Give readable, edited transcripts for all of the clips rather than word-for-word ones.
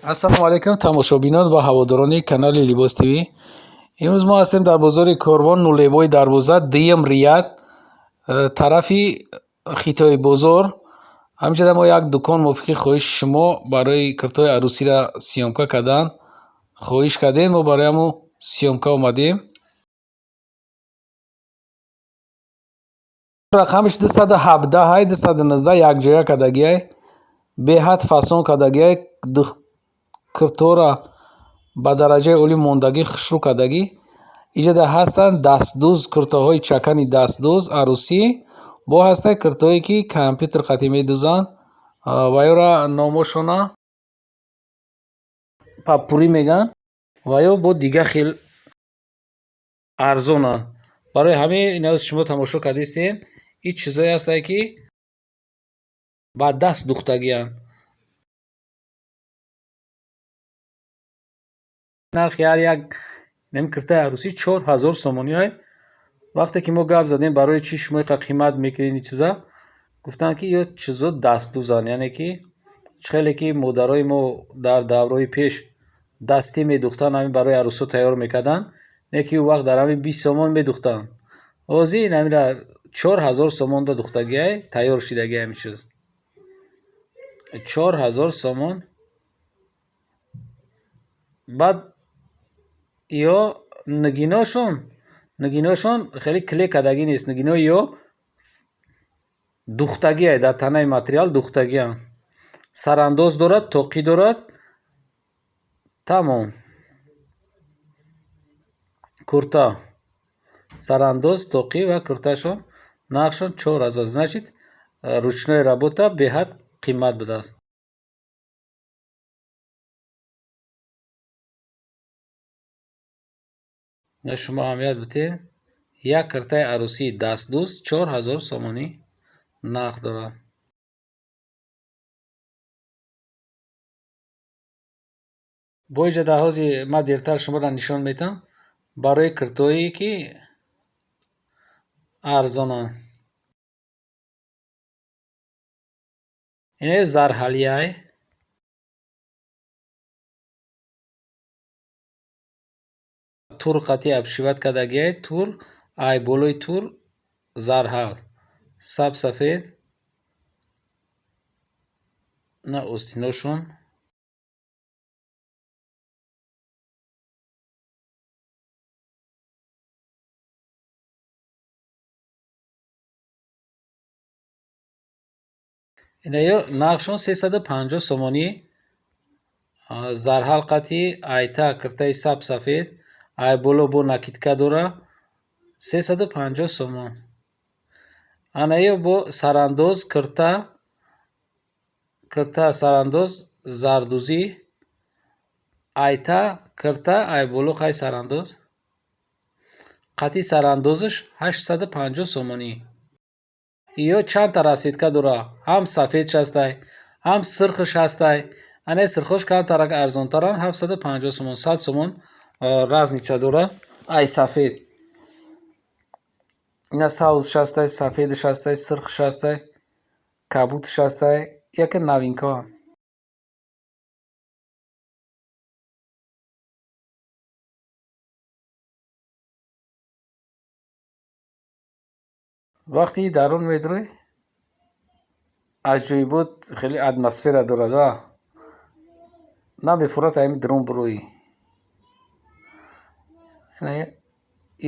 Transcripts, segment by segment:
Ассалому алайкум, тамошобинон ва ҳаводорони канали Либос ТВ. Имрӯз мо ҳастем дар бозори Корвон, нулевой дарвоза, дуюм ряд, тарафи Хитои бозор. Ҳаминҷода мо як дукон мувофиқи хоҳиши шумо барои киртои арӯсиро съёмка кардан хоҳиш кардем, мо барои ҳамун съёмка омадем. Рақамаш 217 ҳай, 219 якҷоя кардагиай, беҳад фасон кардагиай, киртора ба дараҷаи олӣ мондагӣ, хушрӯ кардагӣ. Иҷода ҳастанд дастдӯз, куртаҳои чакани дастдӯз арӯсӣ, бо ҳастанд киртаҳое ки компютер қатӣ медӯзанд ва ёра номошона папурӣ мегӯянд ва ё бо дига хел арзонанд. Барои ҳамин инаро шумо тамошо кардистед, ин чизое ҳастанд ки ба даст дӯхтагианд. Нархи ҳар як киртаи арӯсӣ 4000 сомонӣ. Вақте ки мо гап задем, барои чӣ шумо инқадр қимат мекунед ин чиза, гуфтанд ки ё чизо дастдӯзанд, яъне ки хеле ки модарои мо дар давраҳои пеш дастӣ медӯхтанд, ҳамин барои арӯсҳо тайёр мекарданд, не ки ӯ вақт дар ҳамин 20 сомон медӯхтанд. Ҳозир ин ҳаминра 4000 сомон да дӯхтагиай, тайёр шидагиай ҳамин чиз. 4000 сомон. Баъд ё нигиношон хеле клей кардагӣ нест, нигинои ё дӯхтагиай, дар танаи материал дӯхтагианд. Сарандоз дорад, тоқӣ дорад, тамом. Курта, сарандоз, тоқӣ ва курташон нархшон 4000. Значит, ручная работа беҳад қимат будааст. Шумо аҳамият бидиҳед, як киртаи арӯсии дастдӯз 4000 сомонӣ нарх дорад. Бо иҷа дар ҳози ман дертар шуморо нишон медиҳам барои киртоие ки арзонанд. Инаё зарҳалияй. Тур қатъи обшивать кардагиай, тур ай болои тур зарҳал, саб сафед, на остиношон. Инаё нархшон 350 сомонӣ, зарҳал қатъи айта киртаи саб сафед, ай боло бо накидка дора, 350 сомон. Анаё бо сарандоз кирта, кирта сарандоз зардӯзӣ, айта кирта ай боло қай сарандоз, қатъи сарандозаш 850 сомонӣ. Ё чандта расцветка дора, ҳам сафедш ҳастай, ҳам сирхш ҳастай. Анаи сирхош камтарак арзонтаранд, 750 сомон, 100 сомон разница дора ай сафед. Ина сабзш ҳастай, сафедш ҳастай, сирхш ҳастай, кабудш ҳастай, яке новинкаҳо. Вақте дарун медурӣ, аҷоибот хеле атмосфера дорад, а намефурад ҳамин дурун бурӯӣ.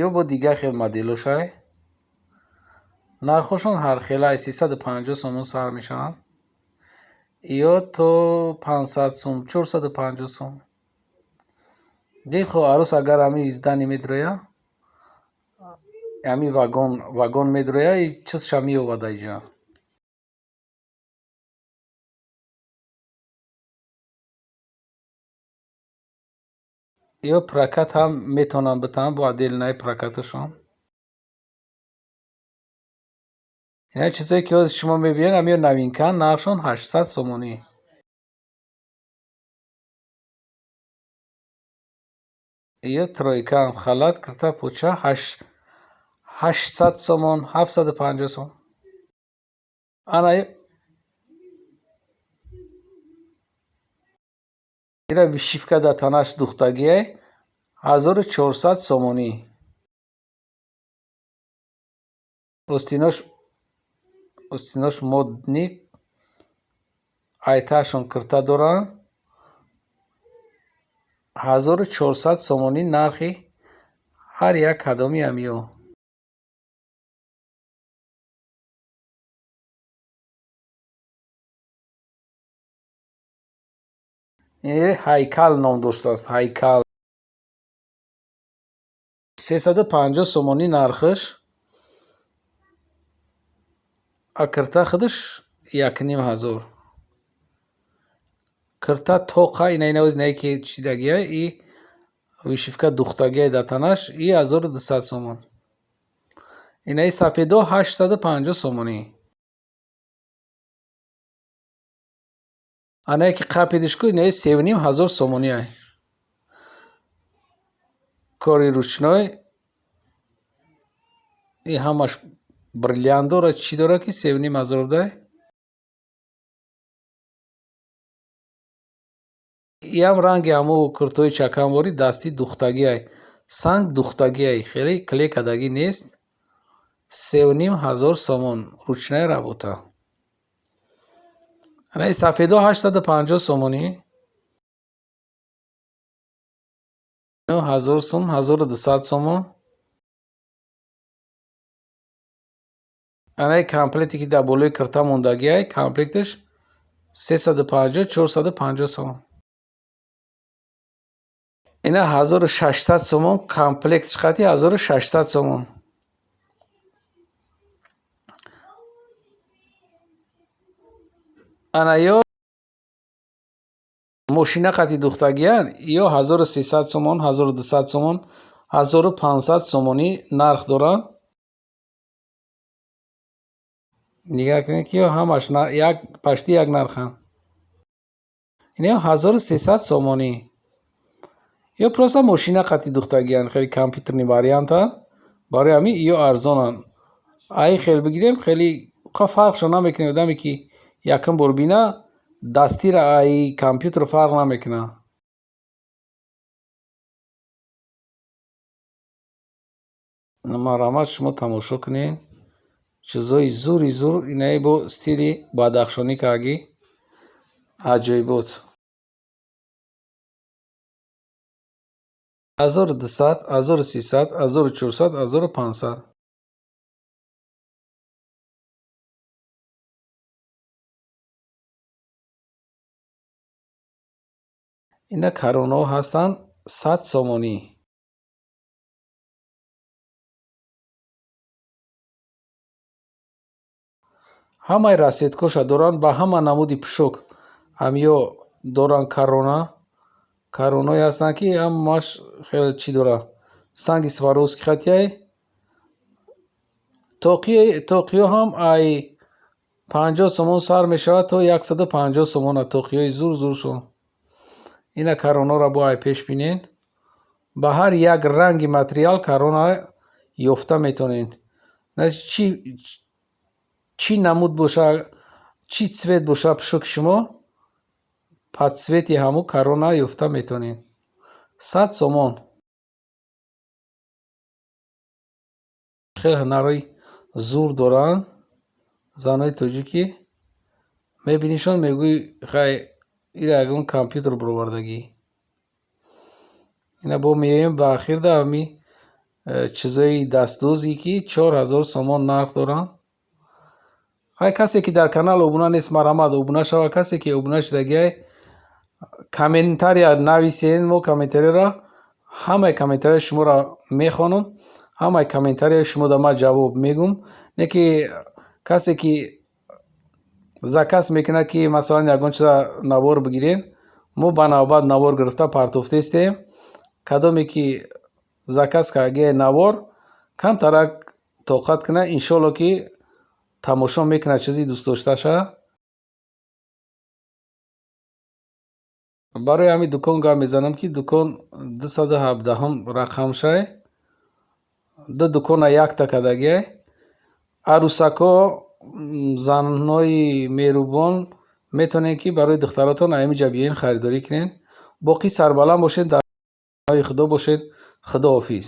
Ё бо дигар хел моделошай. Нархҳошон ҳархелай, 350 сомон сар мешаванд, ё то 500 сом, 450 сом. Дид хо арӯс агар ҳамин издани медуроя, ҳамин вагон, вагон медуроя, чизша меёвад иҷа. Ё прокат ҳам метавонанд битаҳанд бо отдельный прокаташон. Ина чизое ки ҳозир шумо мебинед, ҳамин новинкаанд, нархшон 800 сомонӣ. Ё тройкаанд, халат, кирта, поча 800 сомон, 750 сом. Ана Ира вышивка дар танаш духтагиай, 1400 сомонӣ. Остинош модный, айтаашон кирта доранд. 1400 сомонӣ нархи ҳар як кадоми ҳамиё. Ҳайкал ном доштааст, ҳайкал. 350 сомонӣ нархаш, а кирта худаш 1500. Кирта тоқа ина инае ки чидагиай и вышивка духтагиай дар танаш и 1200 сомон. Инаи сафедо 850 сомонӣ. Анае ки қапидиш ку инаи 3500 сомонӣ ай. Кори ручной и ҳамаш бриллиант дорад, чӣ дорад ки 3500 рубдай. Иам ранги ҳамо куртои чаканворӣ дастӣ духтагиай. Санг духтагиай, хеле клей кардагӣ нест. 3500 сомон, ручная работа. Анаи сафедо 850 сомонӣ. 1000 сом, 1200 сомон. Анаи комплекте ки дар болои кирта мондагиай, комплекташ 350, 450 сомон. Ина 1600 сомон, комплектш қати 1600 сомон. Ана ё мошина қати духтагиян, ё 1300 сомон, 1200 сомон, 1500 сомонӣ нарх доранд. Нигаҳ кунед ки ё ҳамаш як пашти як нарханд. Инаё 1300 сомонӣ. Ё просто мошина қати духтагиян, хеле компютерный вариантанд. Барои ҳамин ё арзонанд. Ай хел бигирем, хеле фарқшон намекунад. Одаме ки якум бор бина, дастира ай компютер фарқ намекунад. Марҳамат, шумо тамошо кунед. Чизои зури зур, инаи бо стили бадахшонӣ кардагӣ, аҷоибот. 1200, 1300, 1400, 1500. Ина каронаҳо ҳастанд 100 сомонӣ. Ҳамаи расцветкоша доранд, ба ҳама намуди пӯшок ҳамиё доранд карона. Каронаҳое ҳастанд ки ҳамааш хеле чӣ дорад. Санги Сваровский хатиай. Тоқиё ҳам ай 50 сомон сар мешавад то 150 сомона, тоқиёи зур зуршон. Ина каронаро бо ай пеш бинед. Ба ҳар як ранги материал карона ёфта метавонед. Чӣ намуд боша, чӣ цвет боша пӯшоки шумо, под цвети ҳамун карона ёфта метавонед. 100 сомон. Хеле ҳунарҳои зур доранд занои тоҷикӣ. Мебинишон, мегӯӣ хай ира ягон компютер баровардагӣ. Ина бо меоем ба ахирда ҳами чизои дастдӯзе ки 4000 сомон нарх доранд. Хай, касе ки дар канал обуна нест, марҳамат, обуна шавад. Касе ки обуна шудагиай, комментария нависен. Мо комментарияро, ҳамаи комментарияи шуморо мехонам, ҳамаи комментарияи шуморо ман ҷавоб мегӯм. Не ки касе ки заказ мекунад, ки масалан ягон чиза навор бигирем, мо ба навбат навор гирифта партофтаистем. Кадоме ки заказ кардагиай навор, камтарак тоқат кунад, иншоалло ки тамошо мекунад чизи дӯстдошташа. Барои ҳамин дукон гап мезанам, ки дукон 217-ум рақамшай. Ду дукона якта кардагиай. Арӯсакҳо, занҳои меҳрубон, метавонед ки барои духтаротон ҳаминҷа биёен, харидорӣ кунед. Боқӣ сарбаланд бошед, дар паноҳи Худо бошед. Худоҳофиз.